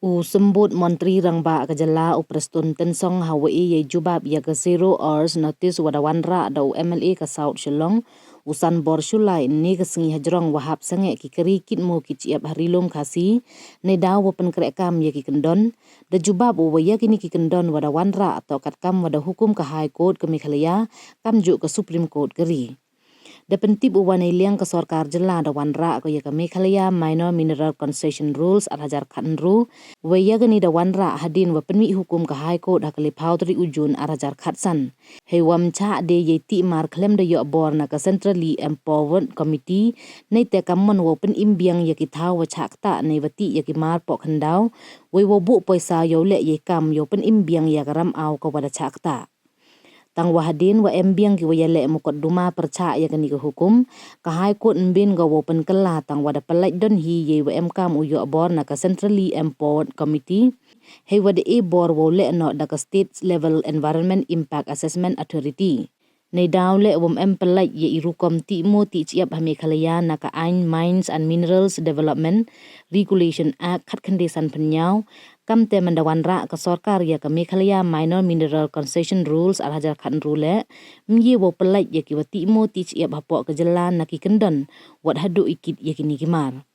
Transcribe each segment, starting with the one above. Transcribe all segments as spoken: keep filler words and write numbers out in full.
U Symbud Montri Rangbah ka jylla u Prestone Tynsong hawa e yei jubab ya ka zero hours notice wa da wanrah da u M L A ka South Shillong, u Sanbor Shullai, ynne ka sngi hajrong wa hap sangeh ki kari kit moo kit chiap ha Ri-loom Khasi, neidaw wa pynkrehkaam ya ki kyndon. Da jubab u wa ya kini ki kyndon wa da wanrah toh katkam wa da hukum ka High Court ka Meghalaya, kamjooh ka Supreme Court ka ri. Da pyntip u wa neiliang ka sorkar jylla da wanrah ko ya ka Meghalaya Minor Mineral Concession Rules ar hajar khatynru, wei ya kani da wanrah hadien wa pynmih hukum ka High Court ha ka laiphaw tarik u June ar hajar khatsan. Heiwa ym chah de yei tih mar khlem da yoh bor na ka Centrally Empowered Committee, neite kammon wow pynim biang ya ki thaw wa chah ktah neiwa tih ya ki mar poh khyndaw, wei wow buh poisa yow leh yei kam yow pynim biang ya ka ram aw kawa da chah ktah. Tangwa hadien wa em biang kiwa yaleh mukotduma pyrchah ya kani ka hukum, ka High Court ym bien ko wow pynkylla tangwa da pynlait donhi yeiwa emkaam u yoh bor na ka Centrally Empowered Committee, heiwa da e bor wow leh noh da ka State Level Environment Impact Assessment Authority. Neidaw leh wym em pynlait ya i rukom tih moo tih chiap ha Meghalaya na ka aiñ Mines and Minerals Development Regulation Act khatkhyndai sanphaw ynñiaw, kamte manda wanrah ka sorkar ya ka Meghalaya Minor Mineral Concession Rules ar hajar khatynru leh, ym ye wow pynlait ya kiwa tih moo tih chiap hapoh ka jylla na ki kyndon, wat hadooh i kit ya kini ki mar.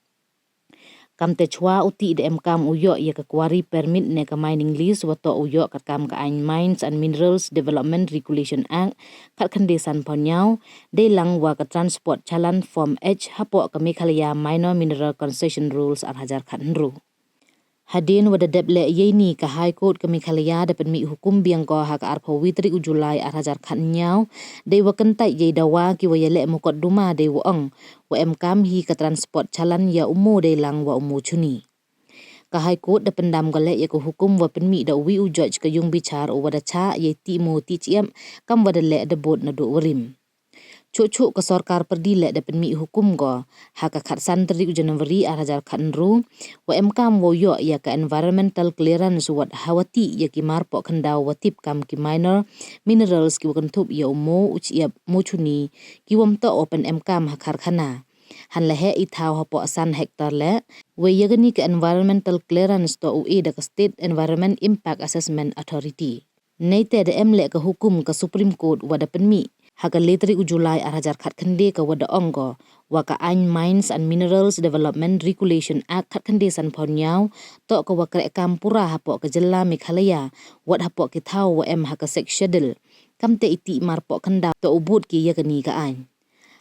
Kamte chwa u tih da emkaam u yoh ya ka quarry permit ne ka mining lease wa toh u yoh katkam ka aiñ Mines and Minerals Development Regulation Act khatkhyndai sanphaw ynñiaw, deilang wa ka Transport Challan Form H hapoh ka Meghalaya Minor Mineral Concession Rules ar hajar khatynru. Hadien wa da dep leh yeini, ka High Court ka Meghalaya da pynmih hukum biang ko ha ka arphaw wi tarik u July ar hajar khatynñiaw, deiwa kyntait yei dawa kiwa yaleh mukotduma deiwa ong wa emkaam hi ka Transport Challan ya u moo deilang wa u moo chuni. Ka High Court da pyndam ko leh ya ka hukum wa pynmih da uwi u judge ka yungbichar uwa da chah yei tih moo tih chiap kamwa da leh da bood nadooh warim. Chooh chooh ka sorkar pyrdi leh da pynmih hukum ko ha ka khatsan tarik u January ar hajar khatynru, wa emkaam wow yoh ya ka environmental clearance wat hawa tih ya ki mar poh khyndaw wa tip kam ki minor minerals kiwa kynthup ya u moo, u chiap, moo chuni, kiwa ym toh wow pynemkaam ha karkhana. Hanlaheh i thaw hapoh san hectare leh, wei ya kani ka environmental clearance toh u e da ka State Environment Impact Assessment Authority. Neite da em leh ka hukum ka Supreme Court wa da pynmih ha ka lai tarik u July ar hajar khatkhyndai kawa da ong ko wa ka aiñ Mines and Minerals Development Regulation Act khatkhyndai sanphaw ynñiaw toh kawa krehkaam pura hapoh ka jylla Meghalaya, wat hapoh ki thaw wa em ha ka Sixth Schedule. Kamte i tih mar poh khyndaw toh u bood ki ya kani ka aiñ.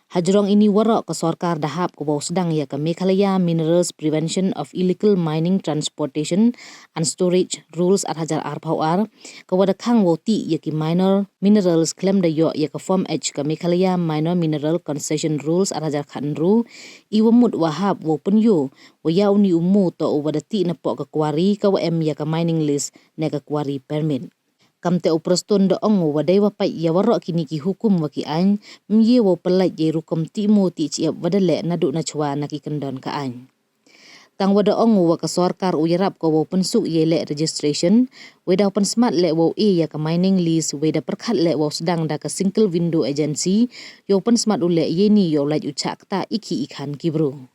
Hajrong ini waroh ka sorkar da hap ko wow sdang ya ka Meghalaya Minerals Prevention of Illegal Mining Transportation and Storage Rules ar hajar arphaw ar, kawa da khang wow tih ya ki minor minerals khlem da yoh ya ka Form H ka Meghalaya Minor Mineral Concession Rules ar hajar khatynru, iwa mut wa hap wow pynyoo wa ya uni u moo toh uwa da tih napoh ka quarry kawa em ya ka mining lease ne ka quarry permit. Kamte u Prestone da ong u wa deiwa pait ya waroh kini ki hukum wa ki aiñ, ym ye wow pynlait yei rukom tih moo tih chiap wa da leh nadooh nachwa na ki kyndon ka aiñ. Tangwa da ong u wa ka sorkar u yarap ko wow pynsuk yei leh registration, wei daw pynsmat leh wow e ya ka mining lease, wei da pyrkhat leh wow sdang da ka single window agency yow pynsmat u leh yeini yow lait u chah ktah i khih i khan ki bru.